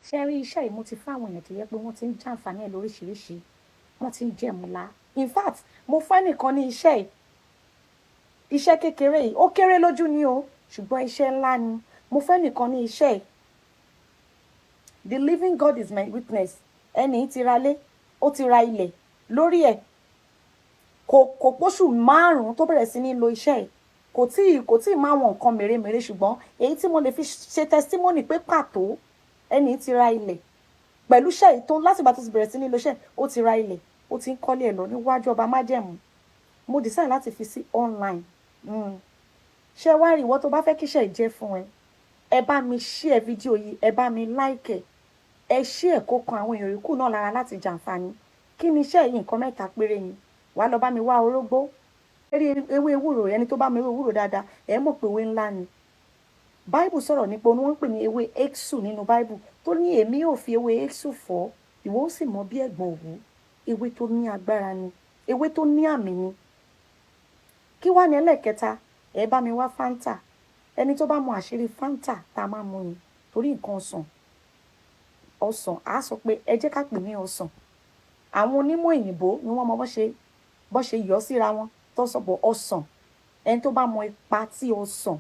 Ṣé rí iṣẹ́ yìí, mo ti fún àwọn èèyàn tó yẹ pé wọ́n ti ń jàǹfààní ẹ̀ lóríṣiríṣi, wọ́n ti ń jẹ̀múlá. In fact, mo fẹ́ nìkan ní iṣẹ́ yìí, iṣẹ́ kékeré yìí, ó kéré lójú ni o, ṣùgbọ́n iṣẹ́ ńlá ni. Mo fẹ́ nìkan ní iṣẹ́ yìí. The living God is my witness. Ẹni tí ra lé, ó ti ra ilẹ̀ lórí ẹ̀. Kò póṣù 5 tó bẹ̀rẹ̀ sí ní lo iṣẹ́ yìí. Kò tíì máa wọn nǹkan mèremère, ṣùgbọ́n èyí tí mo lè fi ṣe testimony pé pàtó, ẹni tí ra ilẹ̀ pẹ̀lú iṣẹ́ yìí tó látìgbà tó ti bẹ̀rẹ̀ sí ní lo iṣẹ́, ó ti ra ilẹ̀, ó ti ń kọ́lé ẹ̀ lọ níwájú ọba májẹ̀mú. Mo decide láti fi sí online. Ṣé wá rí, ìwọ tó bá fẹ́ kíṣẹ́ yìí jẹ́ fún ẹ, ẹ bá mi share fídíò yìí, ẹ bá mi like ẹ, ẹ share kó kan àwọn èèyàn yòókù náà lára láti jàǹfààní. Kí ni iṣẹ́ yìí? Nǹkan mẹ́ta péré ni. Wàá lọ bá mi wá orógbó, ewé ewúro. Ẹni tó bá mi ewé ewúro dáadáa, ẹ mọ̀ pé ewé ńlá ni. Báìbù sọ̀rọ̀ nípa ohun wọ́n ń pè ní ewé exu nínú Báìbù, tó ní èmi yóò fi ewé exu fọ́, ìwọ ó sì mọ bí ẹ̀gbọ̀n òwú. Ewé tó ní agbára ni, ewé tó ní àmì ni. Kí wá ní ẹlẹ́ẹ̀kẹta? Ẹ bá mi wá Fanta. Ẹni tó bá mọ àṣírí Fanta tá a máa mú ni, torí nǹkan ọsàn, ọsàn, á sọ pé ẹ jẹ́ ká pè ní ọsàn. Àwọn onímọ̀ òyìnbó ni wọ́n mọ bó ṣe yọ síra wọn tó sọ bọ̀ ọsàn. Ẹni tó bá mọ ipa tí ọsàn,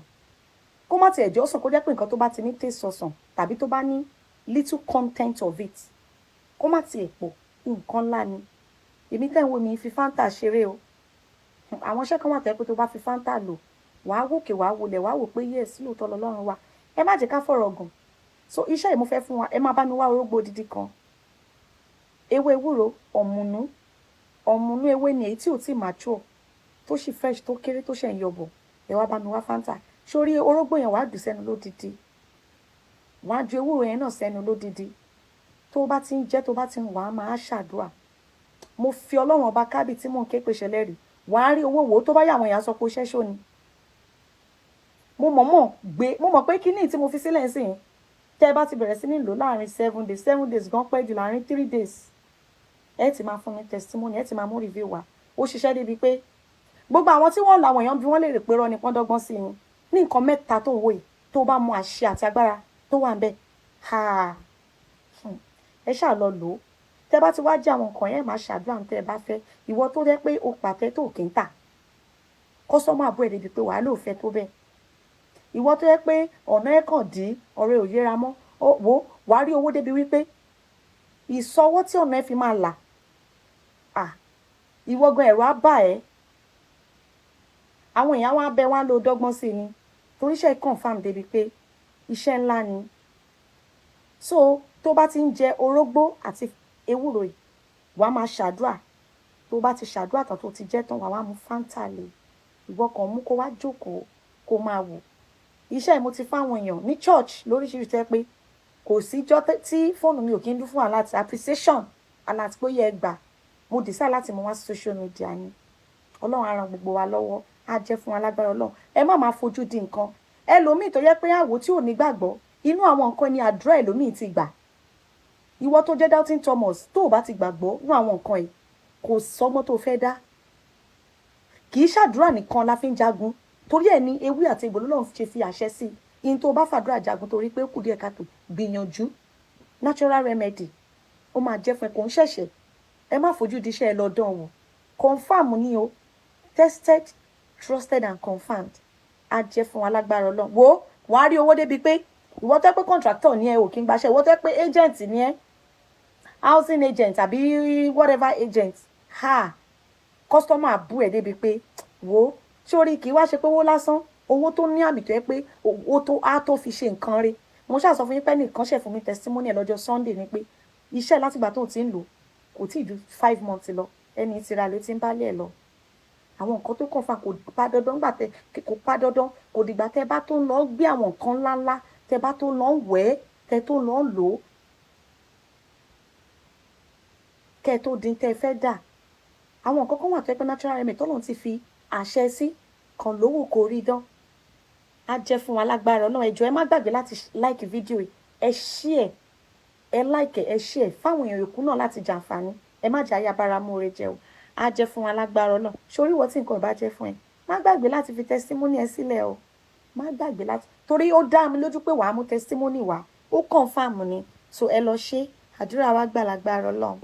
kó má tiẹ̀ jẹ́ ọsàn, kó jẹ́ pé nǹkan tó bá ti ní taste ọsàn tàbí tó bá ní little content of it, kó má tiẹ̀ pọ̀, nǹkan ńlá ni. Èmi tẹ́ ń wo mi fi Fanta ṣeré o. Àwọn iṣẹ́ kan wà tẹ́ pé tó bá fi Fanta lò, wàá wòkè, wàá wọlé, wàá wò pé yes, lóòótọ́ lọ́lọ́run wa. Ẹ má jẹ́ ká fọ̀rọ̀ gùn. So iṣẹ́ yìí mo fẹ́ fún wa, ẹ má bá mi wá orógbó odidi kan, ewé ewúro, ọ̀mùnú. Ọ̀mùnú ewé ni èyí tí ò tí mature, tó sì fresh, tó kéré, tó ṣẹ̀ ń yọbọ̀. Ẹ wá bá mi wá Fanta. Sórí orógbó yẹn, wàá jù sẹ́nu lódidi, wàá ju ewúro yẹn náà sẹ́nu lódidi. Tó bá ti ń jẹ́, tó bá ti ń wà á máa ṣàdúrà. Mo fi Ọlọ́run ọba kábì tí mò ń ké pèsè lẹ́rìí, wàá rí owó. Wò ó, tó bá yà, àwọn èèyàn sọ pé ó ṣẹ́ṣó ni. Mo mọ̀ọ́mọ̀ gbé, mo mọ̀ pé kíní tí mo fi sílẹ̀ ń sìn, tẹ́ ẹ bá ti bẹ̀rẹ̀ sí ní lò láàrin 7 days, 7 days gan pẹ́ jù, láàrin 3 days, ẹ ti máa fún mi testimony, ẹ ti máa mú review wá. Ó ṣiṣẹ́ débi pé gbogbo àwọn tí wọ́n làwọn èèyàn bí wọ́n lè rè pé rọ́ ni pọ́ndọ́gbọ́n sí ni. Ní nǹkan mẹ́ta tó ń wò yìí, tó bá mọ àṣẹ àti agbára tó wà ń bẹ̀ ha, ẹ ṣáà lọ lò ó. Tẹ́ bá ti wá jẹ́ àwọn nǹkan yẹn, máa ṣàdúrà tẹ́ ẹ bá fẹ́. Ìwọ tó jẹ́ pé o pàtẹ tó kì í tà, customer àbúrò ẹ̀ débi pé wàá lò fẹ́ tó bẹ́ẹ̀. Ìwọ tó jẹ́ pé ọ̀nà ẹ̀ kàn dí, ọ̀rẹ́ ò yéra mọ́, wò, wàá rí owó débi wípé ìsọwọ́ tí ọ̀nà ẹ̀ fi máa là. Ìwọ gan, ẹ̀rọ á bà ẹ́. Àwọn èèyàn wá bẹ wá lọ dọ́gbọ́n sí ni, torí iṣẹ́ confam débi pé iṣẹ́ ńlá ni. So tó bá ti ń jẹ orógbó àti ewúro yìí, wàá máa ṣàdúrà. Tó bá ti ṣàdúrà tán, tó ti jẹ́ tán, wàá wá mú Fanta lé. Ìwọ kan mú kó wá jókòó, kó máa wò. Iṣẹ́ yìí mo ti fáwọn èèyàn ní church lóríṣiríṣi, tẹ́ pé kò síjọ́ tí fóònù mi ò kí ń dún fún alert appreciation, alert pé ó yẹ gbà. Mo decide láti mú wá sí social media ni. Ọlọ́run á ran gbogbo wa lọ́wọ́, á jẹ́ fún wa lágbára Ọlọ́run. Ẹ má máa fojú di nǹkan. Ẹlòmíì tó yẹ pé àwò tí ò ní gbàgbọ́ inú àwọn nǹkan ni àdúrà ẹlòmíì ti gbà. Ìwọ tó jẹ́ doubting Thomas, tó o bá ti gbàgbọ́ nínú àwọn nǹkan yìí, kò sọ́gbọ́n tó fẹ́ dá. Kì í ṣàdúrà nìkan la fi ń jagun, torí ẹ̀ ní ewé àti egbò lọ́lọ́run ṣe fi àṣẹ sí i. In tó bá fàdúrà jagun, torí pé ó kù díẹ̀ káàtó, gbìyànjú natural remedy, ó máa jẹ́ fún ẹ. Kò ń ṣẹ̀ṣẹ̀. Ẹ má fojú di iṣẹ́, ẹ lọ dán wò. Confam ni o, tested, trusted and confirmed. Á jẹ́ fún wa lágbára Ọlọ́run. Wo, wàá rí owó débi pé ìwọ tó pé contractor ni ẹ, ò kí ń gbaṣẹ́. Ìwọ tó pé agent ni ẹ, housing agent àbí whatever agent, ha, customer bú ẹ débi pé wo, sórí kì í wá ṣe pé owó lásán, owó tó ní àmì tó yẹ pé owó tó á tó fi ṣe nǹkan rí. Mo ṣáà sọ fún yín pé nìkan ṣe fún mi testimony ẹ lọ́jọ́ Sunday ni pé iṣẹ́ látìgbà tó ti ń lò, kò tí ì ju 5 months lọ, ẹni tira ló ti ń bálẹ̀ ẹ̀ lọ. Àwọn nǹkan tó kàn fà, kò pa dandan gbà tẹ, kò pa dandan, kò dìgbà tẹ bá tó ń lọ gbé àwọn nǹkan ńláńlá, tẹ bá tó ń lọ wẹ̀, tẹ tó ń lọ lò ó, kẹ́ ẹ tó dín tẹ́ ẹ fẹ́ dà. Àwọn nǹkan kan wà tó yẹ pé natural remedy tọ́lọ́run ti fi àṣẹ sí kan lówó, kò rí dán. Á jẹ́ fún wa lágbára Ọlọ́run. Ẹ jọ̀ọ́, ẹ má gbàgbé láti like fídíò yìí, ẹ share, ẹ like, ẹ share fáwọn èèyàn yòókù náà láti jàǹfààní. Ẹ má jẹ́ ayabara mọ́re jẹ́ o. Á jẹ́ fún wa lágbára Ọlọ́run. Sórí ìwọ tí nǹkan ò bá jẹ́ fún ẹ, má gbàgbé láti fi testimony ẹ sílẹ̀ o. Má gbàgbé láti, torí ó dá mi lójú pé wàá mú testimony wá. Ó confirm ni. So ẹ lọ ṣe àdúrà wa gbà lágbára Ọlọ́run.